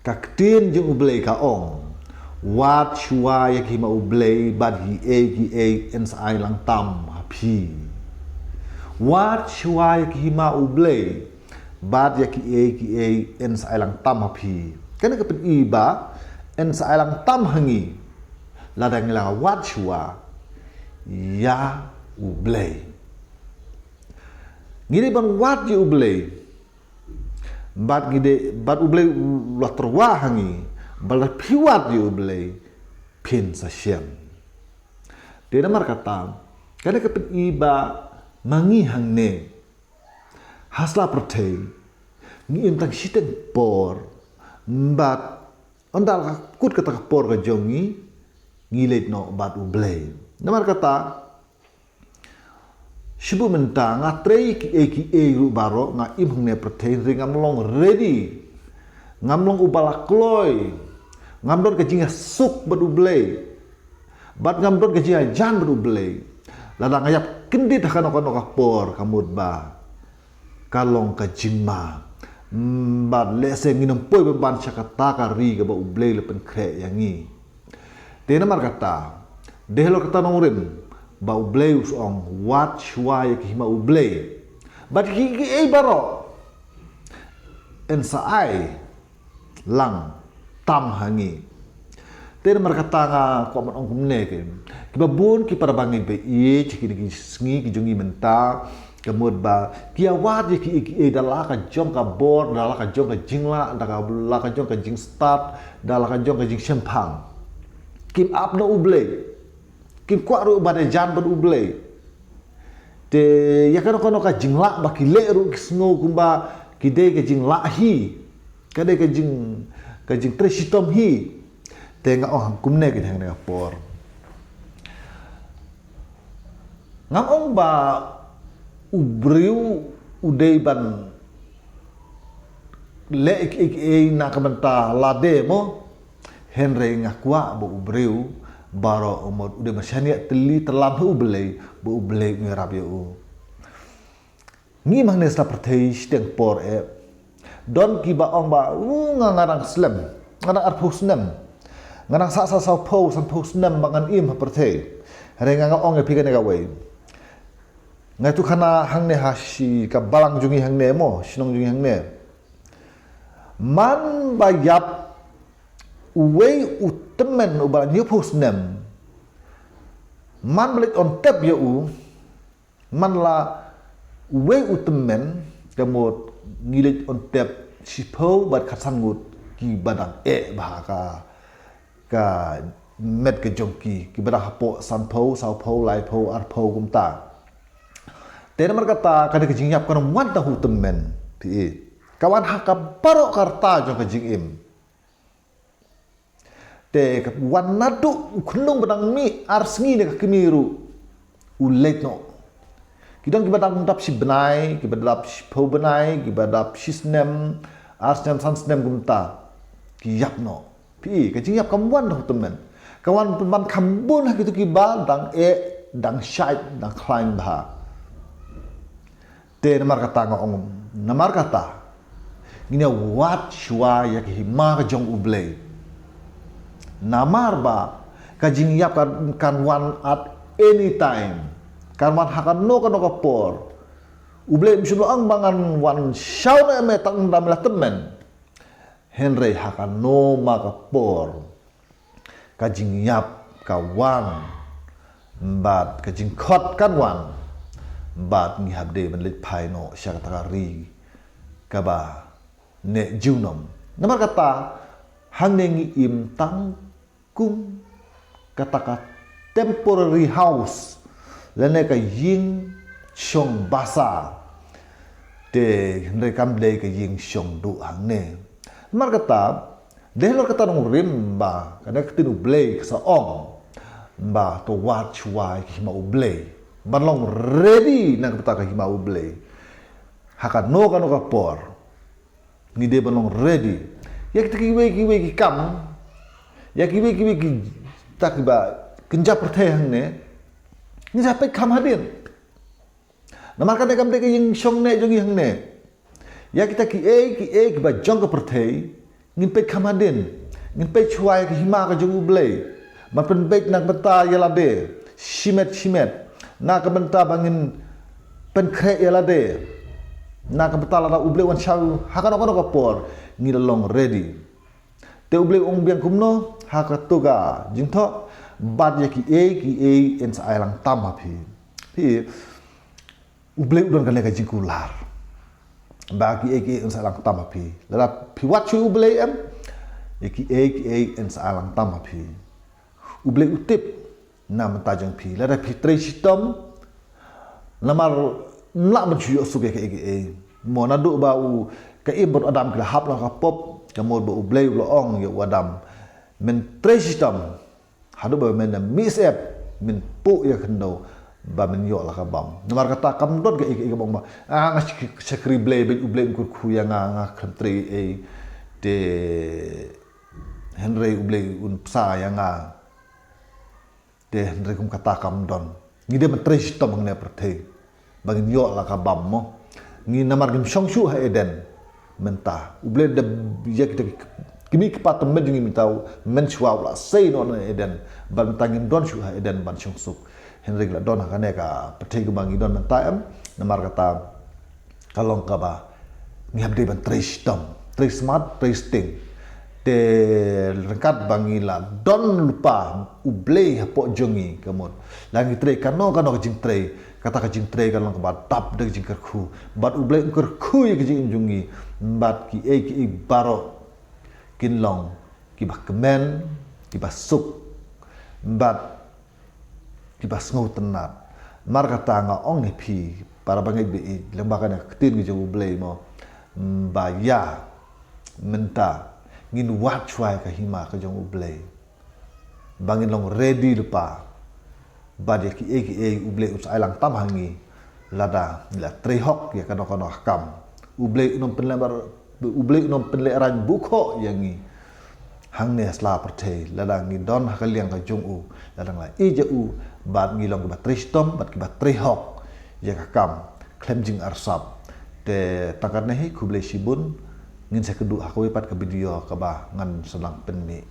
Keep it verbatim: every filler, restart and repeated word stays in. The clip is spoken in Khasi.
Ka ktien jong U Blei ka ong, wat shuwa ïa ki hima U Blei bad ki ei ki ei yn sa ai lang tam ha phi. Wat shuwa ïa ki hima U Blei bad ïa ki ei ki ei yn sa ai lang tam ha phi. Kane ka pyni ba yn sa ai lang tam ha ngi lada ngi la wat shuwa ïa U Blei. Ngi dei ban wat ïa U Blei. Bad ngi dei, bad U Blei u la tyrwa ha ngi, bad lada phi wat ïa U Blei phin sa shem. Te namar kata, kane ka pyni ba ma ngi hangne ha sla pyrthei ngi im tang shiteng por, bad ynda la kut kata ka por ka jong ngi, ngi leit noh bad U Blei. Namar kata, shu bun mynta nga trei ki ei ki ei ruh baroh, nga im hangne pyrthei, hynrei ngam long ready. Ngam long uba la kloi. Ngam don ka jingïasuk bad U Blei. Bad ngam don ka jingïajan bad U Blei. Lada nga ïap kyndit ha kano kano ka por, ka mut ba ka long ka jingma. Mm, bad lehse ngin ym poi pynban sha kata ka ri kaba U Blei la pynkhreh ïa ngi. Te namar kata, dei halor kata nongrim ba U Blei u ong, wat shuwa ïa ki hima U Blei. Bad ki, ki ei baroh yn sa ai lang tam ha ngi. Te namar kata nga kwah ban ong kumne, ki, kiba bun ki para bangeit ba ïeit, ki, ki sngi ki jong ngi mynta, ka mut ba ki ïa wad ïa ki, ki, da la ka jong ka bor, da la ka jong ka jinglah, da la ka jong ka jingstad, da la ka jong ka jingshemphang. Kim ap na U Blei. Kim kwah ruh ban ïajan bad U Blei. Te ïa kano kano ka jinglah ba ki leh ruh ki sngew kumba ki dei ka jinglah hi. Ka dei ka jing, ka jingtrei shitom hi. Te nga ong kumne ka jingeh ka por. Ngam ong ba u briew u dei ban leh ei ei na ka bynta lade mo. Hynrei nga kwah ba u briew baroh u mut u dei ban shaniah tylli tyllem ha U Blei, ba U Blei un ïarap ïa u. Ngi im hangne sla pyrthei shiteng por eh. Don kiba ong ba, u nga nga dang slem, nga dang arphew snem. Nga dang sah sah sawphew, sanphew snem ba ngan im ha pyrthei. Hynrei nga nga ong ïa phi kane kawei. Nga tu khana hangne ha shi ka balang jong ngi hangne mo, shnong jong ngi hangne. Man ba ïap uwei u tymmen uba la hynñiewphew snem. Man ba leit on tep ïa u, man la uwei u tymmen, ka mut ngi leit on tep shiphew bad khatsan ngut kiba dang eh bha ka, ka met ka jong ki, kiba dang hapoh sanphew, sawphew, laiphew, arphew kumta. Te namar kata, ka dei ka jingïap kam wan tang ha u tymmen, phi i. Ka wan ha ka baroh ka rta jong ka jingim. Te ka wan naduh u khunlung ba dang mih ar sngi ne ka kmie ruh u leit noh. Ki don kiba dap, dap shi bnai, kiba dap shiphew bnai, kiba dap shi snem, ar snem, san snem kumta. Ki ïap noh. Phi i, ka jingïap kam wan tang ha u tymmen. Ka wan pynban kham bun ha kito kiba dang eh, dang shait, dang khlaiñ bha. Te namar kata nga ong, namar kata ngin ïa wad shuwa ïa ka hima ka jong U Blei. Namar ba ka jingïap kan, kan wan at any time. Kan wan ha kano kano ka por. U Blei um shym la ong ba ngan wan shaw ne me tang da me la tymmen. Hynrei ha kano ma ka por ka jingïap ka wan, bad ka jingkhot kan wan, bad ngi hap dei ban leit phai noh sha kata ka ri kaba neh junom. Namar kata, hangne ngi im tang kum kata ka temporary house, lane ka ïing shong basa. Te hynrei kam dei ka ïing shong duh hangne. Namar kata, dei halor kata nongrim ba kane ka ktien U Blei ka sa ong ba to wad shuwa ïa ka hima U Blei. Ban long ready na ka bynta ka hima U Blei. Ha kano kano ka por. Ngi dei ban long ready. Ïa kita kiwei kiwei ki kam. Ïa kiwei kiwei kita kiba kynja pyrthei hangne. Ngi sa peit kham hadien. Namar kane kam dei ka ïing shong neh jong ngi hangne. Ïa kita kiei kiei kiba jong ka pyrthei. Ngin peit kham hadien, ngin peit shuwa ïa ka hima ka jong U Blei ban pynbeit na ka bynta ïa lade, shimet shimet, na ka bynta ba ngin pynkhreh ïa lade, na ka bynta lada U Blei un wan shaw ha kano kano ka por, ngi la long ready. Te U Blei u ong biang kumno ha kato ka jingthoh, bad ïa kiei kiei yn sa ai lang tam ha phi. Phi, U Blei u don kane ka jingkular ba kiei kiei yn sa ai lang tam ha phi. Lada phi wad shuh ïa U Blei, em, ïa kiei kiei yn sa ai lang tam ha phi. U Blei u tip na ka bynta jong phi. Lada phi trei shitom, namar ym lah ban shu ïoh suk ïa kiei kiei. Mo, naduh ba u, ka Im bad u Adam ki la hap na ka pop, ka mut ba U Blei u la ong ïa u Adam, men trei shitom haduh ba men da mih syep, men puh ïa ka khyndew ba men ïoh la ka bam. Namar kata kam don kaei kaei kaba ong ba, ah, nga shak-, shakri Blei, bad U Blei um kyrkhu ïa nga, nga khlem trei ei. Te hynrei U Blei un bsa ïa nga. Te hynrei kum kata kam don. Ngi dei ban trei shitom hangne ha pyrthei ba ngin ïoh la ka bam, mo. Ngi namar ngim shong shuh ha Eden. Mynta U Blei da ïa kita ki kmie ki kpa tymmen jong ngi mynta, mynshuwa u la sei noh na Eden. Bad mynta ngim don shuh ha Eden ban shong suk. Hynrei ngi la don ha kane ka pyrthei kaba ngi don mynta, em. Namar kata ka long kaba ngi hap dei ban trei shitom, trei smart, trei sting. Te ryngkat ba ngi la don lypa U Blei hapoh jong ngi, ka mut, la ngi trei kano kano ka jingtrei, kata ka jingtrei ka long kaba dap da ka jingkyrkhu. Bad U Blei um kyrkhu ïa ka jingim jong ngi. Bad kiei kiei baroh kin long kiba kmen, kiba suk, bad kiba sngewtynnat. Namar kata nga ong ïa phi para bangeit ba ïeit, lyngba kane ka ktien ka jong U Blei, mo, ba ïa mynta ngin wad shuwa ïa ka hima ka jong U Blei ba ngin long ready lypa. Bad ïa kiei kiei U Blei un sa ai lang tam ha ngi lada ngi la trei hok ïa kano kano ka kam. U Blei un ym pynlehbar, U Blei un ym pynlehraiñ bukhoh ïa ngi hangne ha sla pyrthei lada ngi don ha ka liang ka jong u, lada ngi la ïeit ïa u, bad ngi long kiba trei shitom bad kiba trei hok ïa ka kam khlem jingarsap. Te tang katne hi, khublei shibun. Ngin sa ïakynduh ha kawei pat ka video kaba ngan sa nang pynmih.